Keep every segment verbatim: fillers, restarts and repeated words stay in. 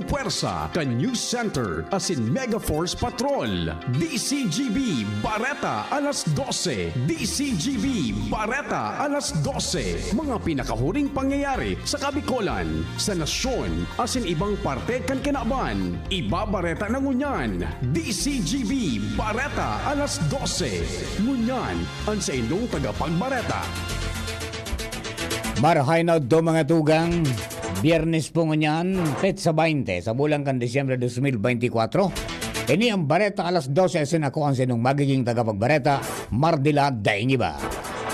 Pwersa kan News Center asin Mega Force Patrol. D C G B Bareta alas dose. D C G B Bareta alas dose. Mga pinakahuring pangyayari sa Kabikolan, sa nasyon, asin ibang parte kan kinaban. Ibabareta na ngunyan. D C G B Bareta alas dose. Ngunyan, an saindong tagapagbareta. Marahay na udto, mga tugang. Biyernes po ngunyan, petsa baynte sa bulan kan Disyembre dos mil baynte kwatro. Ini ang Bareta Alas Dose, asin ako ang saindong magiging tagapagbareta, Mardila Daingiba.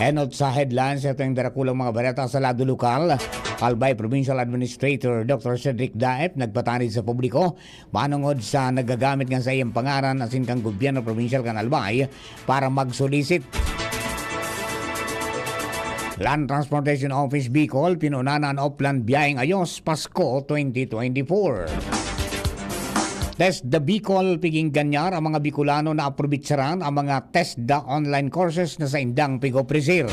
Enot sa headlines, ito ang darakulang mga bareta sa lado lokal. Albay Provincial Administrator Doctor Cedric Daep nagpatanid sa publiko manongod sa nagagamit kan saiyang pangaran asin kan gobyerno probinsyal kan Albay para mag-solicit. Land Transportation Office Bicol, pinuna na an Oplan Biyaheng Ayos, Pasko twenty twenty-four. TESDA Bicol, piging ganyar ang mga Bicolano na aprobitsaran ang mga TESDA online courses na saindang pig-opresir.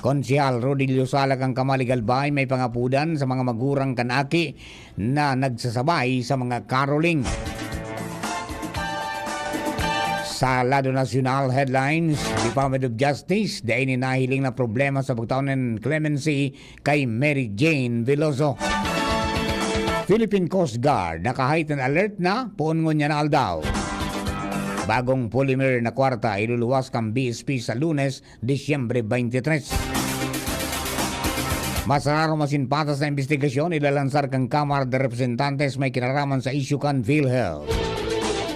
Konsehal Rodilio Sala kan Camalig Albay may pangapudan sa mga magurang kan aki na nagsasabay sa mga caroling. Sa lado nasyonal headlines, Department of Justice, dai nin nahiling na problema sa pagtao nin clemency kay Mary Jane Veloso. Philippine Coast Guard, naka-heightened alert na poon ngunyan na aldaw. Bagong polymer na kwarta iluluwas kan B S P sa Lunes, Disyembre twenty-three. Masararom asin patas na imbestigasyon ilalansar kan Kamara de Representantes may kinaraman sa isyu kan PhilHealth.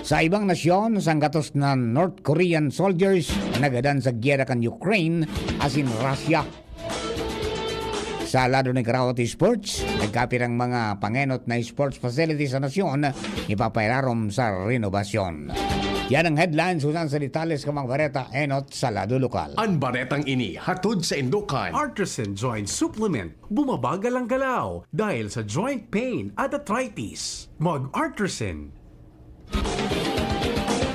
Sa ibang nasyon, sanggatos na North Korean soldiers nagadan sa gyera kan Ukraine asin Russia. Sa lado nin karaot sports, nagkapirang mga pangenot na sports facilities sa nasyon ipapairarom sa renobasyon. Yan ang headlines. Husan sa detalles kan mga bareta, enot sa lado lokal. An baretang ini hatod saindo kan Artisan Joint Supplement. Bumabagal ang galaw dahil sa joint pain at arthritis. Mag-Artisan.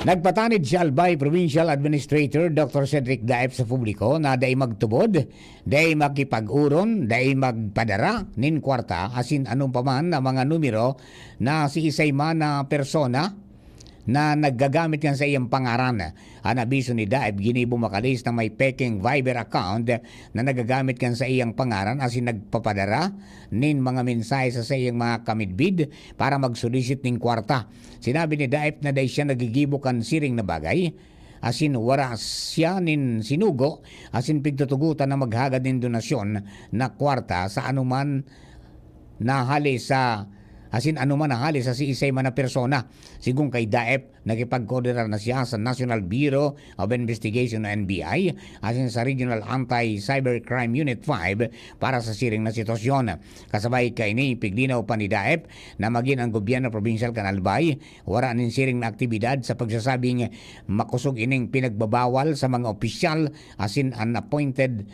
Nagpatanid si Albay Provincial Administrator Doctor Cedric Daep sa publiko na dai magtubod, dai makipag-oron, dai magpadara nin kwarta asin anong pa man na mga numero na siisay man na persona na naggagamit kan saiyang pangaran. An abiso ni Daep ginibo makalihis na may peking Viber account na nagagamit kan saiyang pangaran asin nagpapadara nin mga mensahe sa saiyang mga kamidbid para mag-solicit nin kwarta. Sinabi ni Daep na dai siya nagigibo kan siring na bagay, asin wara siya nin sinugo asin pigtutugotan na maghagad nin donasyon na kwarta sa anuman na hali sa, asin anuman na hali sa siisay man na persona. Sigon kay Daep, nakipagkoordinar na siya sa National Bureau of Investigation o N B I asin sa Regional Anti-Cybercrime Unit five para sa siring na sitwasyon. Kasabay kaini, piglinaw pa ni Daep na magin ang gobyerno probinsyal kan Albay, wara nin siring na aktibidad sa pagsasabing makosog ining pinagbabawal sa mga opisyal asin unappointed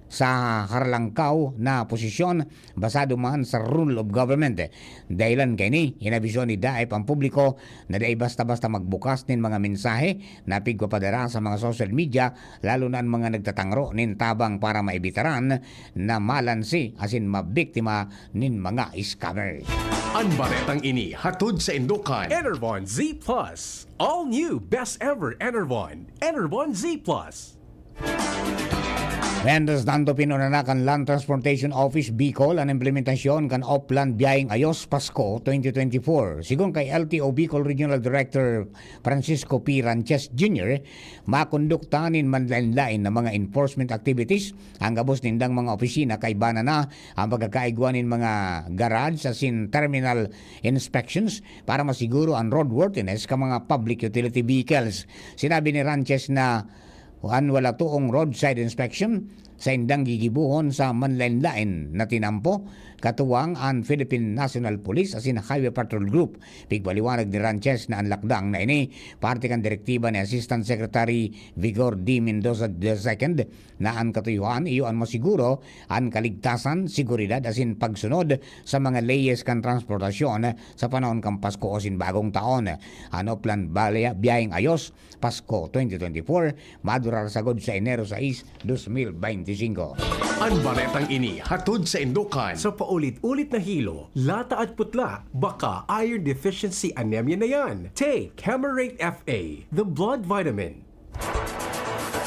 sa haralangkaw na posisyon basado man sa rule of government. Dahilan kaini, inabiso ni Daep ang publiko na dai basta-basta magbukas nin mga mensahe na pigpapadara sa mga social media, lalo na an mga nagtatangro nin tabang para maibitaran na malansi asin mabiktima nin mga scammer. An baretang ini hatod saindo kan Enervon Z Plus. All new best ever Enervon. Enervon Z Plus. Mientras tanto, pinuna na kan Land Transportation Office Bicol an implementasyon kan Oplan Biyaheng Ayos Pasko twenty twenty-four. Sigon kay L T O Bicol Regional Director Francisco P. Ranches Junior, makondukta nin manlaen-laen na mga enforcement activities an gabos nindang mga opisina, kaiba na na ang pagkakaigwa nin mga garage asin terminal inspections para masiguro an roadworthiness kan mga public utility vehicles. Sinabi ni Ranches na an wala toong roadside inspection saindang gigibohon sa manlaen-laen na tinampo, katuwang an Philippine National Police asin Highway Patrol Group. Pigpaliwanag ni Ranches na an lakdang na ini parte kan direktiba ni Assistant Secretary Vigor D. Mendoza the second, na an katuyohan iyo an masiguro an kaligtasan, seguridad asin pagsunod sa mga leyes kan transportasyon sa panahon kan Pasko asin Bagong Taon. An Oplan Bale-, Biyaheng Ayos, Pasko twenty twenty-four, madurar sagkod sa Enero sais, dos mil bente. Singko. An baretang ini hatod sa Indokan. Sa paulit-ulit na hilo, lata at putla, baka iron deficiency anemia na yan. Take Camerate F A, the blood vitamin.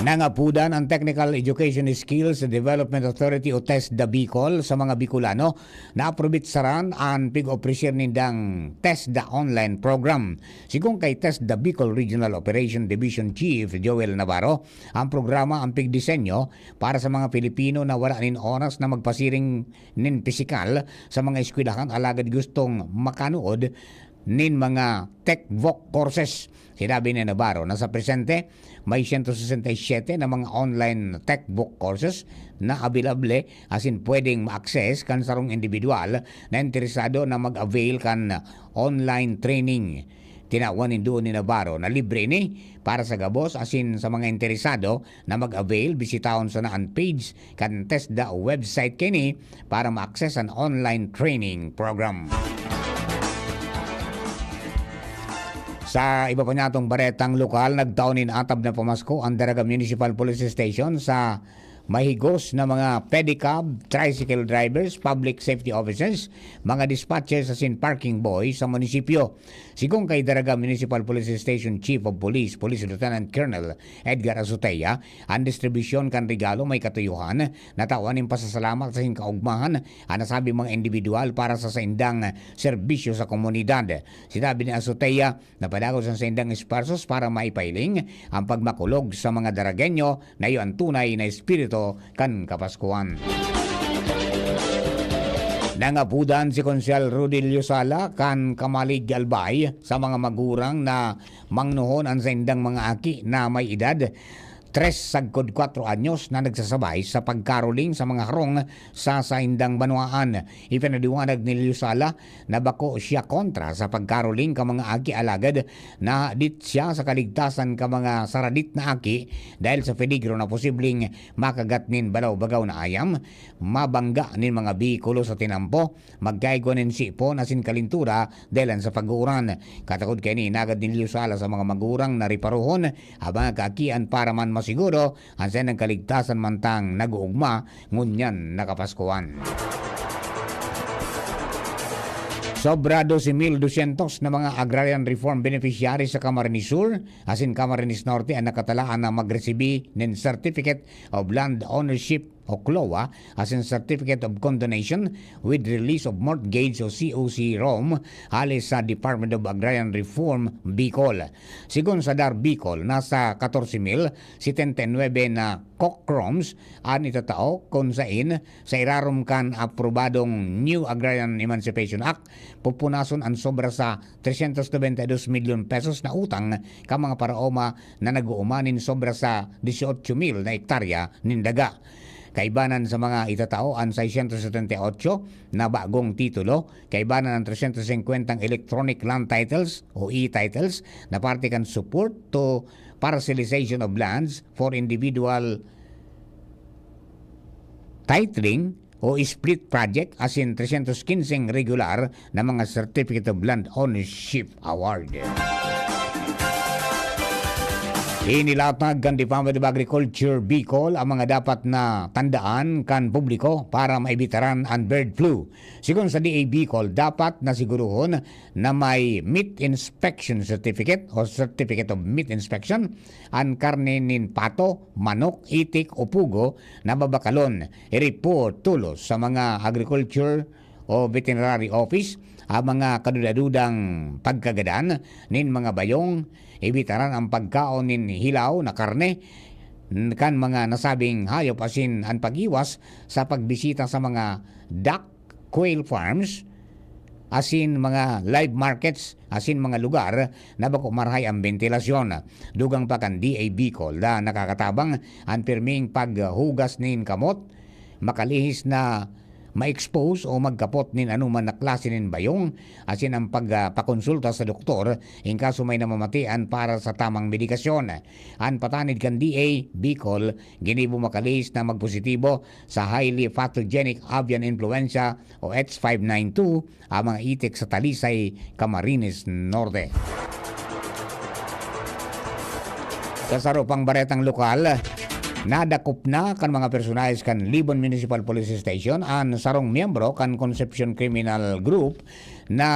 Nangapudan ang Technical Education Skills Development Authority o TESDA Bicol sa mga Bicolano na aprobitsaran an pig-opresir nindang TESDA online program. Sigon kay TESDA Bicol Regional Operation Division Chief Joel Navarro, ang programa ang pigdisenyo para sa mga Pilipino na wala nin oras na magpasiring nin pisikal sa mga eskwelahan alagad gustong makanood nin mga tech-voc courses. Sinabi ni Navarro na sa presente, may siyento sesenta y siyete na mga online tech-voc courses na abilable asin pwedeng ma-access kan sarong individual na interesado na mag-avail kan online training. Tinawan nin duon ni Navarro na libre ini para sa gabos asin sa mga interesado na mag-avail, bisitahon sana an page kan TESDA website kaini para ma-access an online training program. Sa iba pa niyatong baretang lokal, nagtao nin atab na pamasko ang Daraga Municipal Police Station sa mahigos na mga pedicab, tricycle drivers, public safety officers, mga dispatchers asin parking boy sa munisipyo. Sigon kay Daraga Municipal Police Station Chief of Police, Police Lieutenant Colonel Edgar Azotea, an distribusyon kan regalo may katuyohan na tawan nin pasasalamat sa kaugmahan an nasabing mga individual para sa saindang serbisyo sa komunidad. Sinabi ni Azotea na padagos an saindang esfuerzos para maipahiling ang pagmakulog sa mga Daragueño na iyo an tunay na espiritu kan Kapaskuhan. Nangapudan si Konsehal Rodilio Sala kan Camalig Albay sa mga magurang na mangnohon an saindang mga aki na may edad tres sagkod kwatro anyos na nagsasabay sa pagkaroling sa mga harong sa saindang banwaan. Ipinaliwanag ni Leo Sala na bako siya kontra sa pagkaroling kan mga aki alagad nahadit siya sa kaligtasan kan mga saradit na aki dahil sa peligro na posibleng makagat nin balaw-bagaw na ayam, mabangga nin mga behikulo sa tinampo, magkaigwa nin sipon asin kalintura dahelan sa pag-uuran. Katakod kaini, inagad ni Leo Sala sa mga magurang na reparohon ang mga kaakian para man masiguro an saindang kaligtasan mantang nag-uugma ngunyan na Kapaskuhan. Sobra dose mil dosyentos na mga agrarian reform beneficiaries sa Camarines Sur asin Camarines Norte an nakatalaan na magresibi nin Certificate of Land Ownership o CLOA asin Certificate of Condonation with Release of Mortgage o C O C ROM hale sa Department of Agrarian Reform, Bicol. Sigon sa DAR Bicol, nasa katorse mil setenta y nuebe na COC ROMs an itatao, kun sain, sa irarom kan aprobadong New Agrarian Emancipation Act, pupunason an sobra sa tresyentos nobenta y dos milyon pesos na utang kan mga paraoma na nag-uuma nin sobra sa dieciocho mil na ektarya nin daga. Kaibanan sa mga itatao an seiscientos setenta y ocho na bagong titulo, kaibanan an tresyentos singkwentang electronic land titles o e-titles na parte kan Support to Parcelization of Lands for Individual Titling o split project asin tresyentos kinseng regular na mga Certificate of Land Ownership Award. Inilatag kan Department of Agriculture Bicol ang mga dapat na tandaan kan publiko para maibitaran an bird flu. Sigon sa D A Bicol, dapat na siguruhon na may meat inspection certificate o certificate of meat inspection an karne nin pato, manok, itik o pugo na babakalon. I-report tolos sa mga agriculture o veterinary office ang mga kaduda-dudang pagkagadan nin mga bayong, ibitaran ang pagkaon nin hilaw na karne kan mga nasabing hayop asin an pag-iwas sa pagbisita sa mga duck, quail farms, asin mga live markets, asin mga lugar na bako marahay ang bentilasyon. Dugang pa kan D A Bicol na nakakatabang an pirming paghugas nin kamot, makalihis na ma-expose o magkapot nin anoman na klase nin bayong, asin ang pagpakonsulta sa doktor in kaso may namamatian para sa tamang medikasyon. An patanid kan D A Bicol ginibo makalihis na magpositibo sa highly pathogenic avian influenza o H five nine two ang mga itik sa Talisay, Camarines Norte. Sa saro pang baretang lokal, Nadakop na kan mga personahes kan Libon Municipal Police Station an sarong miyembro kan Concepcion Criminal Group na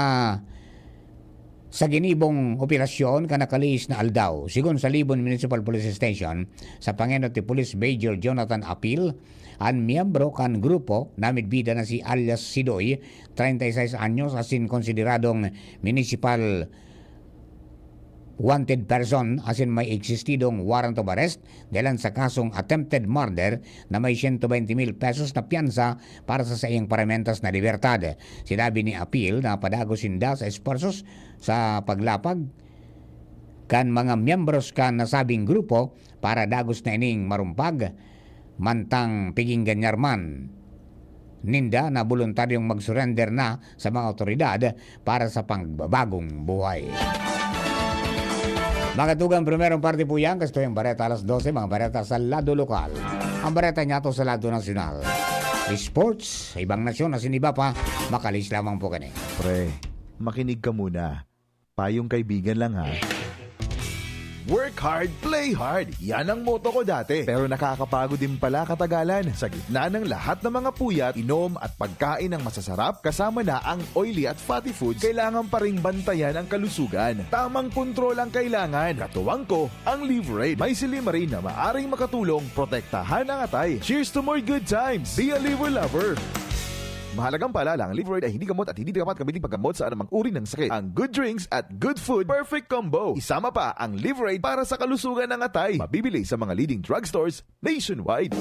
sa ginibong operasyon kan nakalihis na aldaw. Sigon sa Libon Municipal Police Station, sa pangenot ni Police Major Jonathan Apil, an miyembro kan grupo na midbida na si alias Sidoy, treinta y seis anyos, asin konsideradong municipal wanted person asin may existidong warrant of arrest dahelan sa kasong attempted murder na may siyento baynte mil pesos na piyansa para sa saiyang paramentas na libertad. Sinabi ni Apil na padagos sinda sa esfuerzos sa paglapag kan mga miyembros kan nasabing grupo para dagos na ining marumpag, mantang piginggan niya man ninda na boluntaryong mag-surrender na sa mga awtoridad para sa pagbabagong buhay. Mga tugang, primerong parte po yan, kasto yung bareta alas dose, mga bareta sa lado lokal. Ang bareta niya to sa lado nasyonal. Sports, sa ibang nasyon, asin iba pa, makalis lamang po kani. Pre, makinig ka muna. Payong kaibigan lang, ha. Work hard, play hard. Yan ang motto ko dati. Pero nakakapagod din pala katagalan. Sa gitna ng lahat ng mga puyat, inom at pagkain ng masasarap, kasama na ang oily at fatty foods, kailangan pa ring bantayan ang kalusugan. Tamang kontrol ang kailangan. Katuwang ko, ang Liverade. May silymarin na maaring makatulong protektahan ang atay. Cheers to more good times! Be a Liver Lover! Mahalagang paalala, ang Liverade ay hindi gamot at hindi dapat gamitin paggamot sa anumang uri ng sakit. Ang good drinks at good food, perfect combo. Isama pa ang Liverade para sa kalusugan ng atay. Mabibili sa mga leading drugstores nationwide.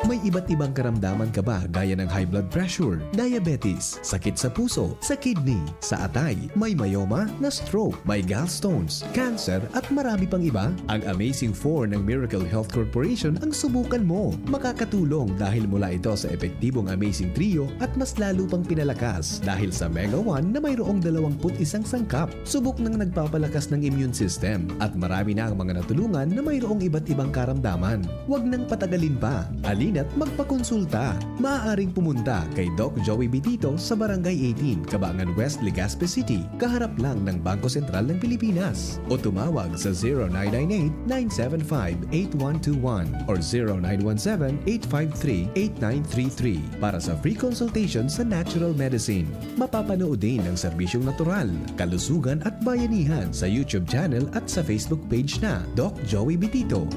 May iba't ibang karamdaman ka ba, gaya ng high blood pressure, diabetes, sakit sa puso, sa kidney, sa atay, may myoma, na stroke, may gallstones, cancer, at marami pang iba? Ang Amazing Four ng Miracle Health Corporation ang subukan mo. Makakatulong dahil mula ito sa epektibong Amazing Trio at mas lalo pang pinalakas dahil sa Mega One na mayroong dalawampu't isang sangkap. Subok nang nagpapalakas ng immune system at marami na ang mga natulungan na mayroong iba't ibang karamdaman. Huwag nang patagalin pa. Halina't magpakonsulta. Maaaring pumunta kay Doc Joey Bitito sa Barangay eighteen, Cabangan West, Legazpi City, kaharap lang ng Bangko Sentral ng Pilipinas. O tumawag sa zero nine nine eight, nine seven five, eight one two one or zero nine one seven, eight five three, eight nine three three para sa free consultation sa natural medicine. Mapapanood din ang serbisyong natural, kalusugan at bayanihan sa YouTube channel at sa Facebook page na Doc Joey Bitito.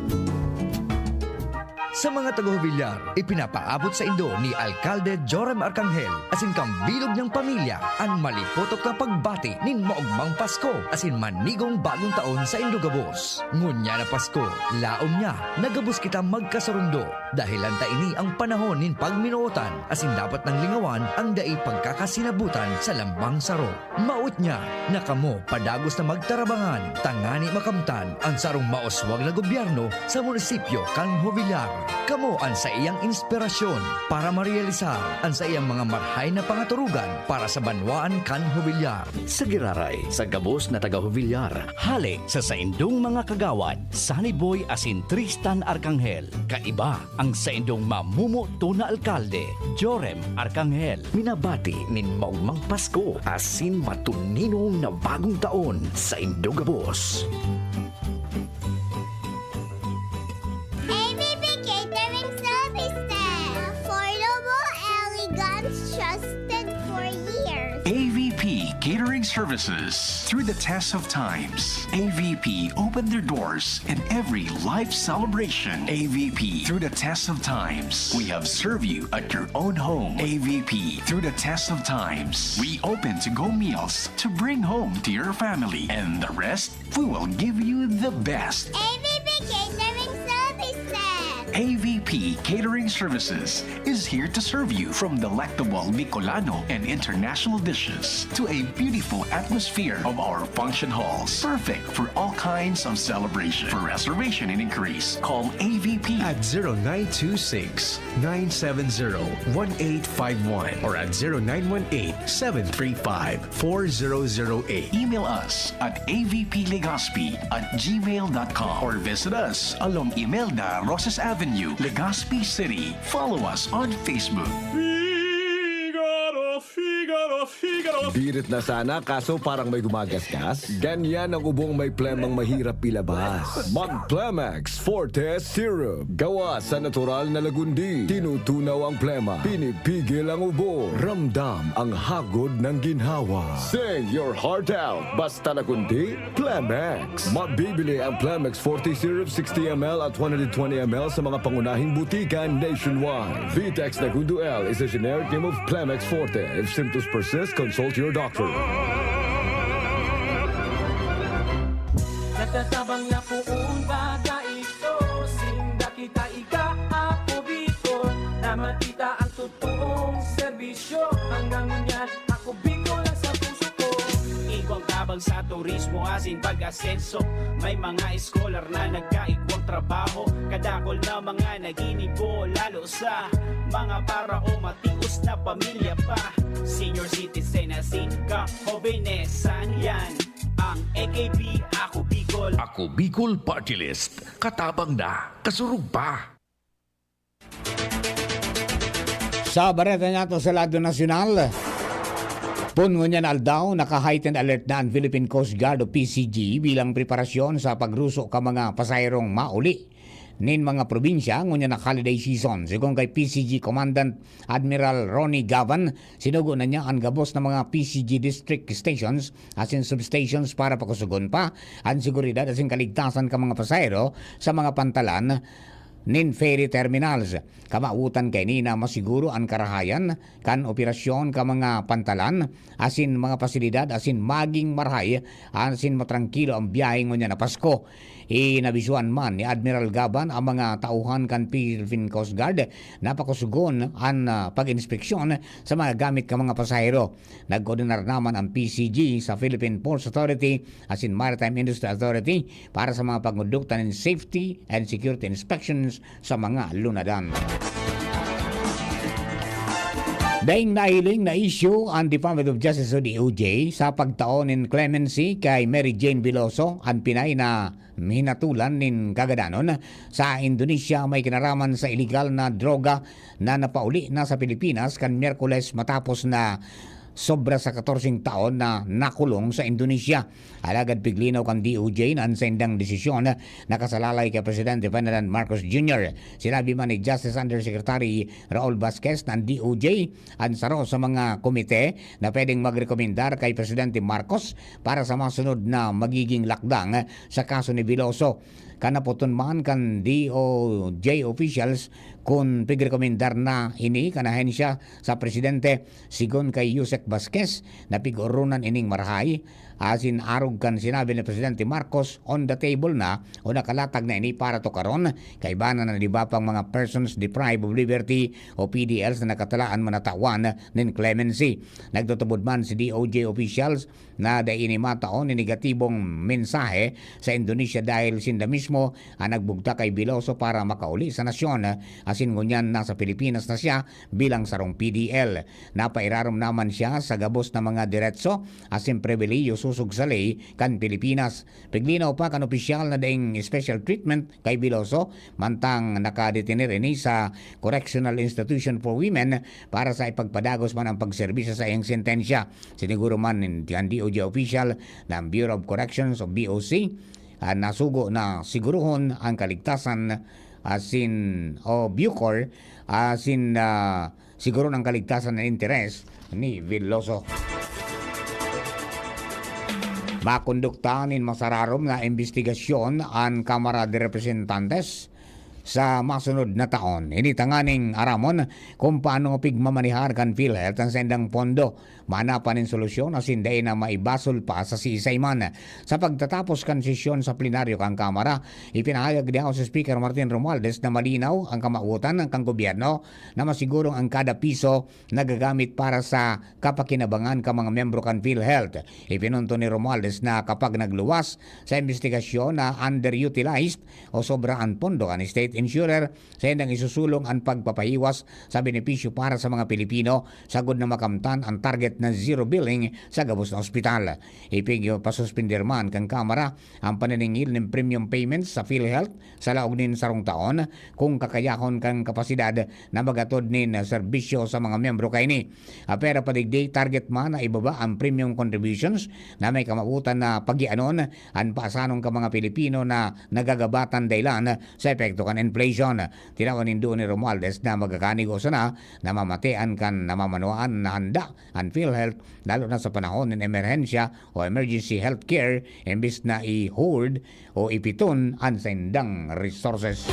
Sa mga taga-Jovellar, ipinapaabot saindo ni Alkalde Joram Arcangel asin kan bilog niyang pamilya an malipotok na pagbati nin maogmang Pasko asin manigong Bagong Taon saindo gabos. Ngunyan na Pasko, laom niya na gabos kita magkasurundo, dahelan ta ini ang panahon nin pagminootan asin dapat nang lingawan ang dai pagkakasinabutan sa lambang saro. Maot niya na kamo padagos na magtarabangan tangani makamtan an sarong mauswag na gobyerno sa munisipyo kan Jovellar. Kamo an saiyang inspirasyon para marealisar an saiyang mga marhay na pangaturugan para sa banwaan kan Jovellar. Sa giraray sa gabos na taga-Jovellar, hale sa saindong mga kagawad, Sunny Boy asin Tristan Arcangel, kaiba ang saindong mamumoto na alkalde, Joram Arcangel. Minabati nin maogmang Pasko asin matuninong na Bagong Taon saindo gabos. A V P Catering Services. Affordable, elegant, trusted for years. A V P Catering Services. Through the test of times, A V P opened their doors in every life celebration. A V P, through the test of times, we have served you at your own home. A V P, through the test of times, we open to-go meals to bring home to your family. And the rest, we will give you the best. A V P Catering Services. A V P Catering Services is here to serve you, from delectable Bicolano and international dishes to a beautiful atmosphere of our function halls, perfect for all kinds of celebration. For reservation and inquiries, call A V P at zero nine two six, nine seven zero, one eight five one or at zero nine one eight, seven three five, four zero zero eight. Email us at A V P Legazpi at gmail dot com or visit us along Imelda Rosas Avenue, Legazpi City. Follow us on Facebook. Figaro, Figaro, Figaro, Pirit na sana, kaso parang may gumagasgas. Ganyan ang ubong may plemang mahirap ilabas. Mag Plemex Forte Syrup. Gawa sa natural na lagundi. Tinutunaw ang plema. Pinipigil ang ubo. Ramdam ang hagod ng ginhawa. Sing your heart out. Basta lagundi, Plemex. Mabibili ang Plemex Forte Syrup sixty M L at one hundred twenty M L sa mga pangunahing butika nationwide. Vitex Nagundo L is a generic name of Plemex Forte. If symptoms persist, consult your doctor. Natatabang na poon baga ito. Sinda kita ika ako Bicol. Na makita ang totoong serbisyo. Hanggang ngunyan, ako Bicol ang sa puso ko. Igwang tabang sa turismo asin pag-asenso. May mga eskolar na nagkaigwang trabaho. Kadakol na mga naginibo, lalo sa mga para o matios na pamilya pa. Senior citizen asin ka-hobenesan, yan ang A K B Ako Bicol. Ako Bicol Party List. Katabang na, kasurog pa. Sa bareta nato sa lado nasyonal, pun ngunyan aldaw, naka-heightened alert na an Philippine Coast Guard o P C G bilang preparasyon sa pagruso kan mga pasahirong mauli nin mga probinsya ngunyan na holiday season. Sigon kay P C G Commandant Admiral Ronnie Gavan, sinugo na niya an gabos na mga P C G district stations asin substations para pakusugon pa an seguridad asin kaligtasan kan mga pasahero sa mga pantalan nin ferry terminals. Kamawotan kaini na masiguro an karahayan kan operasyon kan mga pantalan asin mga pasilidad asin maging marahay asin matrangkilo an biyahe ngunyan na Pasko. Inabisuhan man ni Admiral Gaban ang mga tauhan kan Philippine Coast Guard na pakusugon an ah, pag-inspeksyon sa mga gamit kan mga pasahero. Nag-ordenar naman ang P C G sa Philippine Ports Authority asin Maritime Industry Authority para sa mga pagkondukta nin safety and security inspections sa mga lunadan. Daing nahiling na issue ang Department of Justice o D O J sa pagtao nin clemency kay Mary Jane Veloso, an pinay na hinatulan nin kagadanon sa Indonesia may kinaraman sa iligal na droga na napauli na sa Pilipinas kan Miyerkules matapos na sobra sa katorseng taon na nakulong sa Indonesia. Alagad piglinaw kan D O J na an saindang desisyon nakasalalay kay Presidente Ferdinand Marcos Junior. Sinabi man ni Justice Undersecretary Raul Vasquez na an D O J an saro sa mga komite na pwedeng magrekomendar kay Presidente Marcos para sa masunod na magiging lakdang sa kaso ni Veloso. Kanapoton man kan D O J officials kun pigrekomendar na ini kan ahensya sa presidente. Sigon kay Yusek Vasquez, napig-oronan ining marahay, asin arog kan sinabi ni Presidente Marcos, on the table na o nakalatag na ini para tukaron kaiba na an iba pang mga persons deprived of liberty o P D Ls na nakatalaan man na tawan nin clemency. Nagtutubod man si D O J officials na dai ini matao nin negatibong mensahe sa Indonesia dahil sinda mismo an nagbugtak kay Veloso para makauli sa nasyon, asin ngunyan nasa Pilipinas na siya bilang sarong P D L. Napairarom naman siya sa gabos na mga diretso asin pribilehiyo sosog sa ley kan Pilipinas. Piglinaw pa kan opisyal na daing special treatment kay Veloso, mantang nakadetener ini sa Correctional Institution for Women para sa ipagpadagos man ang pagserbisyo sa iyang sentensya. Siniguro man nin kan D O J official na ang Bureau of Corrections o B O C, ah, nasugo na siguruhon ang kaligtasan asin o Bucor asin ah, siguron ang kaligtasan na interes ni Veloso. Makondukta nin masararom na imbestigasyon an Kamara de Representantes sa masunod na taon. Ini tanganing aramon kung paano pigmamanehar kan PhilHealth ang saindang pondo, maanapan nin solusyon asin dai na maibasol pa sa siisay man. Sa pagtatapos kan sesyon sa plenaryo kan Kamara, ipinahayag ni House Speaker Martin Romualdez na malinaw ang kamawotan kan gobyerno na masigurong ang kada piso nagagamit para sa kapakinabangan kan mga miyembro kan PhilHealth. Ipinunto ni Romualdez na kapag nagluwas sa imbestigasyon na underutilized o sobra an pondo kan state insurer, saindang isusulong an pagpapahiwas sa benepisyo para sa mga Pilipino sagod na makamtan ang target na zero billing sa gabos na ospital. Ipigpasuspender man kan Kamara ang paniningil nin premium payments sa PhilHealth sa laog nin sarong taon, kung kakayahon kan kapasidad na maghatod nin serbisyo sa mga miyembro kaini. Apera pa digdi, target man na ibaba ang premium contributions na may kamawotan na pagianon an paasanon kan mga Pilipino na nagagabatan dailan sa epekto kan inflation. Tinawan nindo ni Romualdez na magkakanigo sana na mamatean kan namamanwaan na handa an PhilHealth, lalo na sa panahon nin emerhensya o emergency healthcare, imbis na i-hoard o ipiton an saindang resources.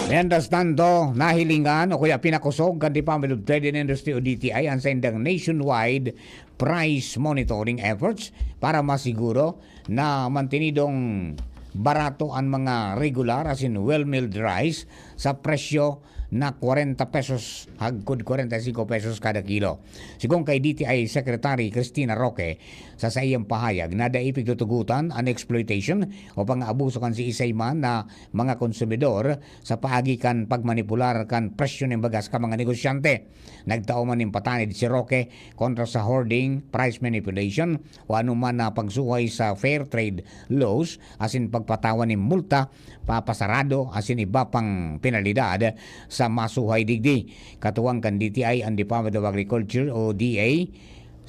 Mientras tanto, nahilingan o kaya pinakosog kan Department of Trade and Industry o D T I an saindang nationwide price monitoring efforts para masiguro na mantinidong barato an mga regular asin well-milled rice sa presyo na kwarenta pesos hagkod kwarenta y singko pesos kada kilo. Sigon kay D T I Secretary Cristina Roque, sa saiyang pahayag na dai pigtutugotan an exploitation o pang-aabuso kan siisay man na mga konsumidor sa paagi kan pagmanipular kan presyo nin bagas kan mga negosyante. Nagtao man nin patanid si Roque kontra sa hoarding, price manipulation, o anoman na pagsuhay sa fair trade laws asin pagpatawan nin multa, papasarado asin iba pang penalidad sa masuhay digdi. Katuwang kan D T I an Department of Agriculture o D A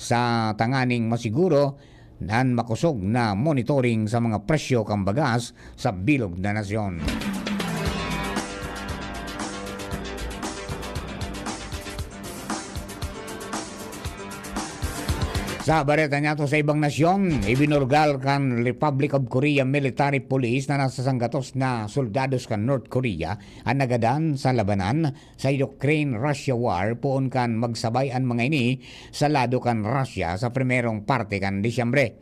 sa tanganing masiguro an makosog na monitoring sa mga presyo kan bagas sa bilog na nasyon. Sa bareta niyato sa ibang nasyon, ibinulgar kan Republic of Korea military police na nasa sanggatos na soldados kan North Korea an nagadan sa labanan sa Ukraine-Russia war poon kan magsabay an mga ini sa lado kan Russia sa primerong parte kan Disyembre.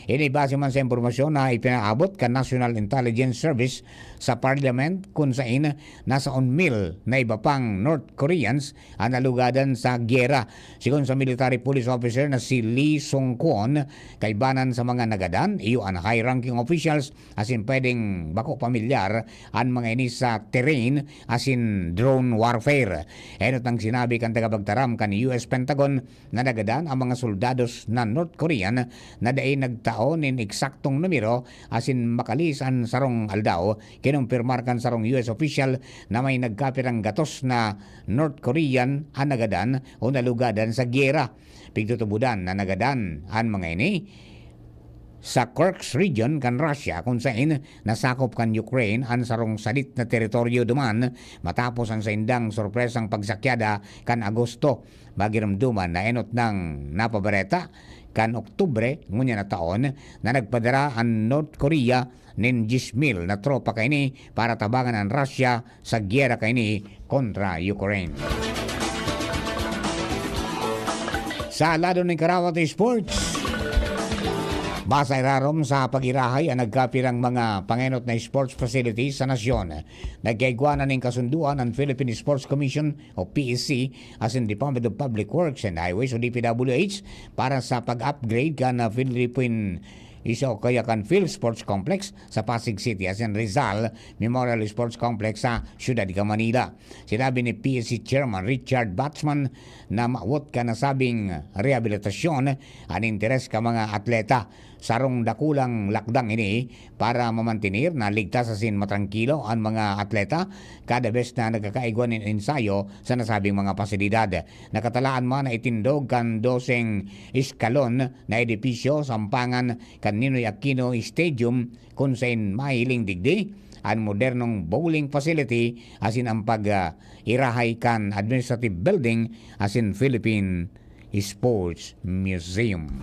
Ini base man sa impormasyon na ipinaabot kan National Intelligence Service sa Parliament, kun sain nasa on mil na iba pang North Koreans an nalugadan sa giyera. Sigon sa military police officer na si Lee Sung-kwon, kaibanan sa mga nagadan, iyo an high-ranking officials asin pwedeng bako pamilyar an mga ini sa terrain asin drone warfare. Enot ang sinabi kan tagapagtaram kan U S Pentagon na nagadan ang mga soldados na North Korean na dai nagtao nin eksaktong numero asin makalis an sarong aldaw, kinumpirmar kan sarong U S official na may nagkapirang gatos na North Korean an nagadan o nalugadan sa giyera. Pigtutubodan na nagadan an mga ini sa Kursk region kan Russia, kun sain nasakop kan Ukraine an sarong sadit na teritoryo duman matapos an saindang sorpresang pagsakyada kan Agosto. Magiromdoman na enot nang napabareta kan Oktubre ngunyan na taon na nagpadara an North Korea nin diyes mil na tropa kaini para tabangan an Russia sa giyera kaini kontra Ukraine. Sa lado nin karawat sports, basa irarom sa pag-irahay an nagkapirang mga pangenot na sports facilities sa nasyon. Nagkaigwa na nin kasunduan an Philippine Sports Commission o P S C asin Department of Public Works and Highways o D P W H para sa pag-upgrade kan, ah, Philippine isa o kaya kan Phil Sports Complex sa Pasig City asin Rizal Memorial Sports Complex sa siyudad kan Manila. Sinabi ni P S C Chairman Richard Batsman na mawot kan nasabing rehabilitasyon an interes kan mga atleta. Sarong dakulang lakdang ini para mamantener na ligtas asin matrangkilo an mga atleta kada bes na nagkakaigwa nin ensayo sa nasabing mga pasilidad. Nakatalaan man na itindog kan doseng eskalon na edipisyo sa ampangan kan Ninoy Aquino Stadium, kun sain mahihiling digdi an modernong bowling facility asin an pag, ah, irahay kan administrative building asin Philippine Sports Museum.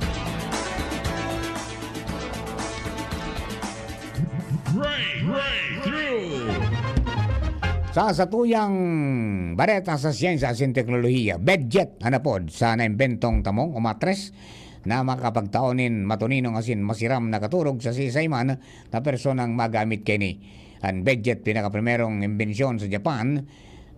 Break, breakthrough. Sa satuyang bareta sa siyensya asin teknolohiya, Bedjet an apod sa naimbentong tamong o matres na makakapagtao nin matuninong asin masiram na katurog sa siisay man na personang magamit kaini. An Bedjet, pinakaprimerong imbensyon sa Japan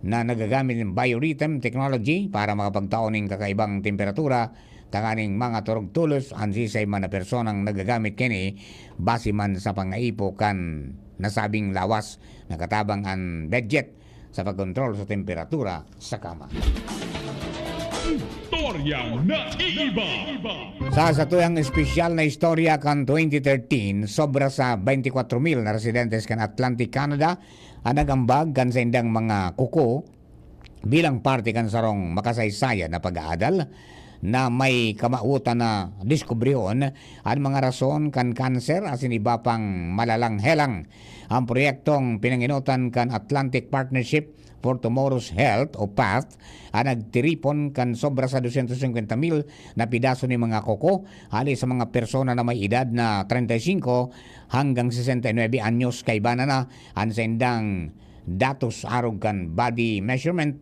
na nagagamit nin biorhythm technology para makapagtao nin kakaibang temperatura tanganing mga turog-tulos an sisay man na personang nagagamit kini, base man sa pangaipo kan nasabing lawas, nakatabang an budget sa pagkontrol sa temperatura sa kama. Istoryang naiiba. Sa satuyang espesyal na istorya kan twenty thirteen, sobra sa twenty-four mil na residentes kan Atlantic Canada an nag-ambag kan saindang mga kuko bilang parte kan sarong makasaysayan na pag-aadal na may kamawotan na diskubrihon an mga rason kan kanser asin iba pang malalang helang. Ang proyektong pinangenotan kan Atlantic Partnership for Tomorrow's Health o PATH, an nagtiripon kan sobra sa dosyentos singkwenta mil na pidaso nin mga kuko hali sa mga persona na may edad na treinta y cinco hanggang sesenta y nuebe anyos. Kaiba na na an saindang datos arog kan body measurement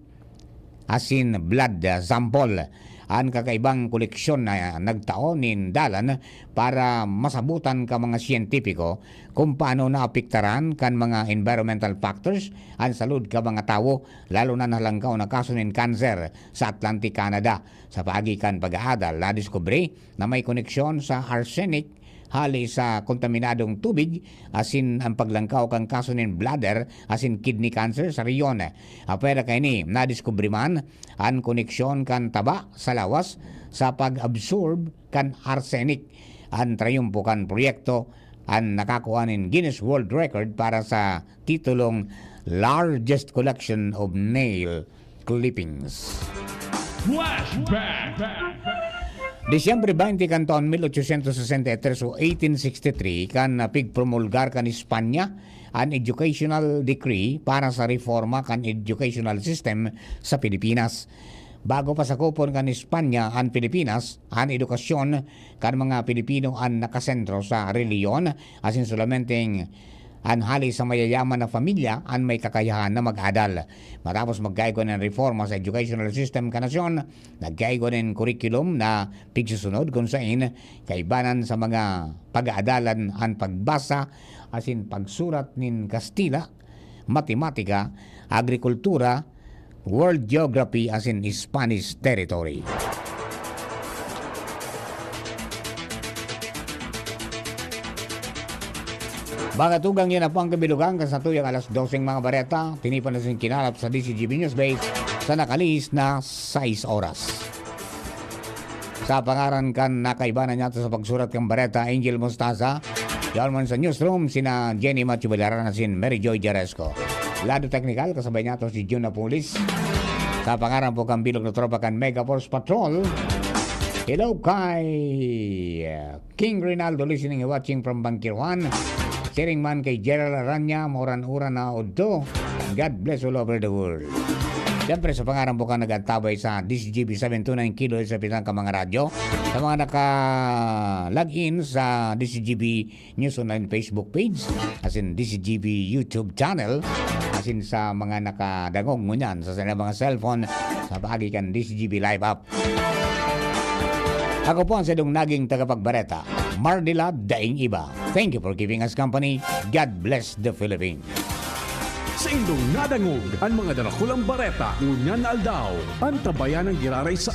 asin blood, ah, sample. An kakaibang koleksyon na nagtao nin dalan para masabotan kan mga siyentipiko kun paano naapektaran kan mga environmental factors an salud kan mga tawo, lalo na an halangkaw na kaso nin kanser sa Atlantic Canada. Sa paagi kan pag-aadal, nadiskubre na may koneksyon sa arsenic hali sa kontaminadong tubig asin an paglangkaw kan kaso nin bladder asin kidney cancer sa rehiyon. Apwera kaini, nadiskubre man an koneksyon kan taba sa lawas sa pag-absorb kan arsenic. An trayumpo kan proyekto an nakakua nin Guinness World Record para sa titulong Largest Collection of Nail Clippings. Flashback! Disyembre twenty kan taon mil ochocientos sesenta y tres o eighteen sixty-three, kan pigpromulgar kan Espanya an educational decree para sa reforma kan educational system sa Pilipinas. Bago pa sakupon kan Espanya an Pilipinas, an edukasyon kan mga Pilipino an nakasentro sa relihiyon, asin solamenteng an hali sa mayayaman na pamilya an may kakayahan na mag-adal. Matapos magkaigwa nin reforma sa educational system kan nasyon, nagkaigwa nin curriculum na pigsusunod kun saen kaibanan sa mga pag-aadalan an pagbasa asin pagsurat nin Kastila, matematika, agrikultura, world geography asin Spanish territory. Mga tugang, yan na po ang kabilugan kan satuyang alas doseng mga bareta. Tinipan na sing kinalap sa D Z G B News Base sa nakalihis na sais oras. Sa pangaran kan nakaibanan niyato sa pagsurat kan bareta, Angel Mostaza, yaon man sa newsroom, sina Jenny Macho Balaran asin Mary Joy Jaresco. Lado teknikal, kasabay niyato si Jun Apulis. Sa pangaran po kan bilog na tropa kan Mega Force Patrol, hello kay, uh, King Rinaldo, listening and watching from Bangkiruhan. Siring man kay Gerald Aranya, mauran-uran na udto. God bless all over the world. Siyempre, sa pangaran po kan nag-antabay sa D Z G B seven two nine kilohertz sa pitang ka mga radyo, sa mga naka-log in sa D Z G B News Online Facebook page, asin D Z G B YouTube channel, asin sa mga nakadangog ngunyan sa saindang mga cellphone sa paagi kan D Z G B Live app. Ako po ang saindong naging tagapagbareta, Mardila Daing Iba. Thank you for giving us company. God bless the Philippines. Saindong nadangog an mga darakulang bareta ngunyan na aldaw. An tabayan nang giraray sa